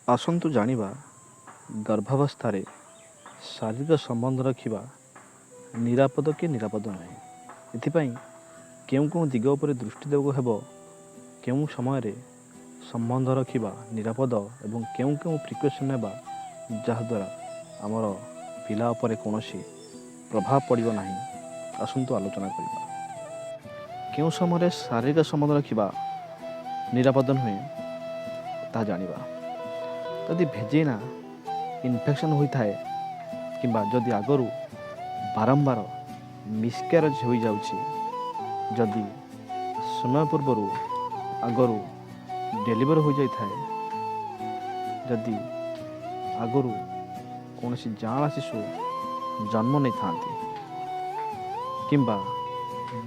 ଆସନ୍ତୁ ଜାଣିବା, ଗର୍ଭାବସ୍ଥାରେ ଶାରୀରିକ ସମ୍ବନ୍ଧ ରଖିବା ନିରାପଦ କି ନିରାପଦ ନୁହେଁ। ଏଥିପାଇଁ କେଉଁ କେଉଁ ଦିଗ ଉପରେ ଦୃଷ୍ଟି ଦେବାକୁ ହେବ, କେଉଁ ସମୟରେ ସମ୍ବନ୍ଧ ରଖିବା ନିରାପଦ ଏବଂ କେଉଁ କେଉଁ ପ୍ରିକସନ୍ ନେବା ଯାହାଦ୍ୱାରା ଆମର ପିଲା ଉପରେ କୌଣସି ପ୍ରଭାବ ପଡ଼ିବ ନାହିଁ, ଆସନ୍ତୁ ଆଲୋଚନା କରିବା। କେଉଁ ସମୟରେ ଶାରୀରିକ ସମ୍ବନ୍ଧ ରଖିବା ନିରାପଦ ନୁହେଁ, ତାହା ଜାଣିବା। ଯଦି ଭେଜିନା ଇନଫେକ୍ସନ୍ ହୋଇଥାଏ କିମ୍ବା ଯଦି ଆଗରୁ ବାରମ୍ବାର ମିସକ୍ୟାରେଜ୍ ହୋଇଯାଉଛି, ଯଦି ସମୟ ପୂର୍ବରୁ ଆଗରୁ ଡେଲିଭରି ହୋଇଯାଇଥାଏ, ଯଦି ଆଗରୁ କୌଣସି ଯାଆଁଳା ଶିଶୁ ଜନ୍ମ ନେଇଥାନ୍ତି କିମ୍ବା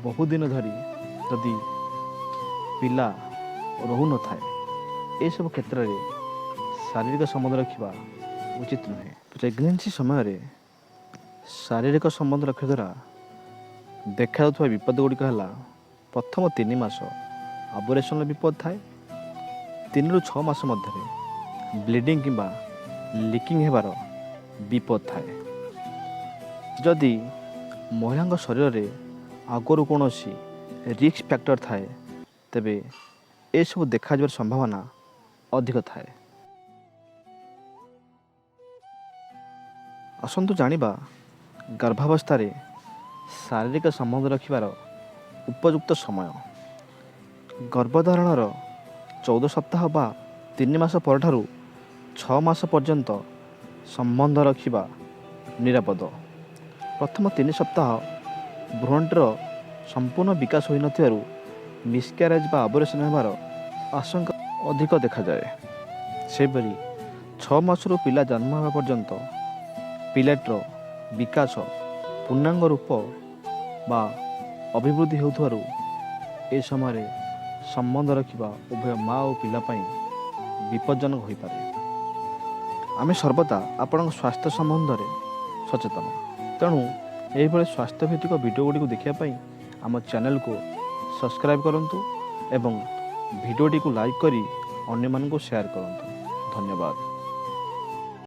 ବହୁଦିନ ଧରି ଯଦି ପିଲା ରହୁନଥାଏ, ଏସବୁ କ୍ଷେତ୍ରରେ ଶାରୀରିକ ସମ୍ବନ୍ଧ ରଖିବା ଉଚିତ ନୁହେଁ। ପ୍ରେଗନେନ୍ସି ସମୟରେ ଶାରୀରିକ ସମ୍ବନ୍ଧ ରଖିବା ଦ୍ୱାରା ଦେଖାଯାଉଥିବା ବିପଦ ଗୁଡ଼ିକ ହେଲା, ପ୍ରଥମ 3 ମାସ ଆବର୍ସନର ବିପଦ ଥାଏ। 3ରୁ 6 ମାସ ମଧ୍ୟରେ ବ୍ଲିଡ଼ିଂ କିମ୍ବା ଲିକିଂ ହେବାର ବିପଦ ଥାଏ। ଯଦି ମହିଳାଙ୍କ ଶରୀରରେ ଆଗରୁ କୌଣସି ରିସ୍କ ଫ୍ୟାକ୍ଟର ଥାଏ, ତେବେ ଏସବୁ ଦେଖାଯିବାର ସମ୍ଭାବନା ଅଧିକ ଥାଏ। ଆସନ୍ତୁ ଜାଣିବା ଗର୍ଭାବସ୍ଥାରେ ଶାରୀରିକ ସମ୍ବନ୍ଧ ରଖିବାର ଉପଯୁକ୍ତ ସମୟ। ଗର୍ଭଧାରଣର 14 ସପ୍ତାହ ବା 3 ମାସ ପରଠାରୁ 6 ମାସ ପର୍ଯ୍ୟନ୍ତ ସମ୍ବନ୍ଧ ରଖିବା ନିରାପଦ। ପ୍ରଥମ 3 ସପ୍ତାହ ଭ୍ରୂଣଟିର ସମ୍ପୂର୍ଣ୍ଣ ବିକାଶ ହୋଇନଥିବାରୁ ମିସକ୍ୟାରେଜ୍ ବା ଆବର୍ସନ ହେବାର ଆଶଙ୍କା ଅଧିକ ଦେଖାଯାଏ। ସେହିପରି 6 ମାସରୁ ପିଲା ଜନ୍ମ ହେବା ପର୍ଯ୍ୟନ୍ତ ପିଲାଟିର ବିକାଶ ପୂର୍ଣ୍ଣାଙ୍ଗ ରୂପ ବା ଅଭିବୃଦ୍ଧି ହେଉଥିବାରୁ ଏ ସମୟରେ ସମ୍ବନ୍ଧ ରଖିବା ଉଭୟ ମା ଓ ପିଲା ପାଇଁ ବିପଜ୍ଜନକ ହୋଇପାରେ। ଆମେ ସର୍ବଦା ଆପଣଙ୍କ ସ୍ୱାସ୍ଥ୍ୟ ସମ୍ବନ୍ଧରେ ସଚେତନ। ତେଣୁ ଏହିଭଳି ସ୍ୱାସ୍ଥ୍ୟଭିତ୍ତିକ ଭିଡ଼ିଓ ଗୁଡ଼ିକୁ ଦେଖିବା ପାଇଁ ଆମ ଚ୍ୟାନେଲକୁ ସବସ୍କ୍ରାଇବ୍ କରନ୍ତୁ ଏବଂ ଭିଡ଼ିଓଟିକୁ ଲାଇକ୍ କରି ଅନ୍ୟମାନଙ୍କୁ ସେୟାର କରନ୍ତୁ। ଧନ୍ୟବାଦ।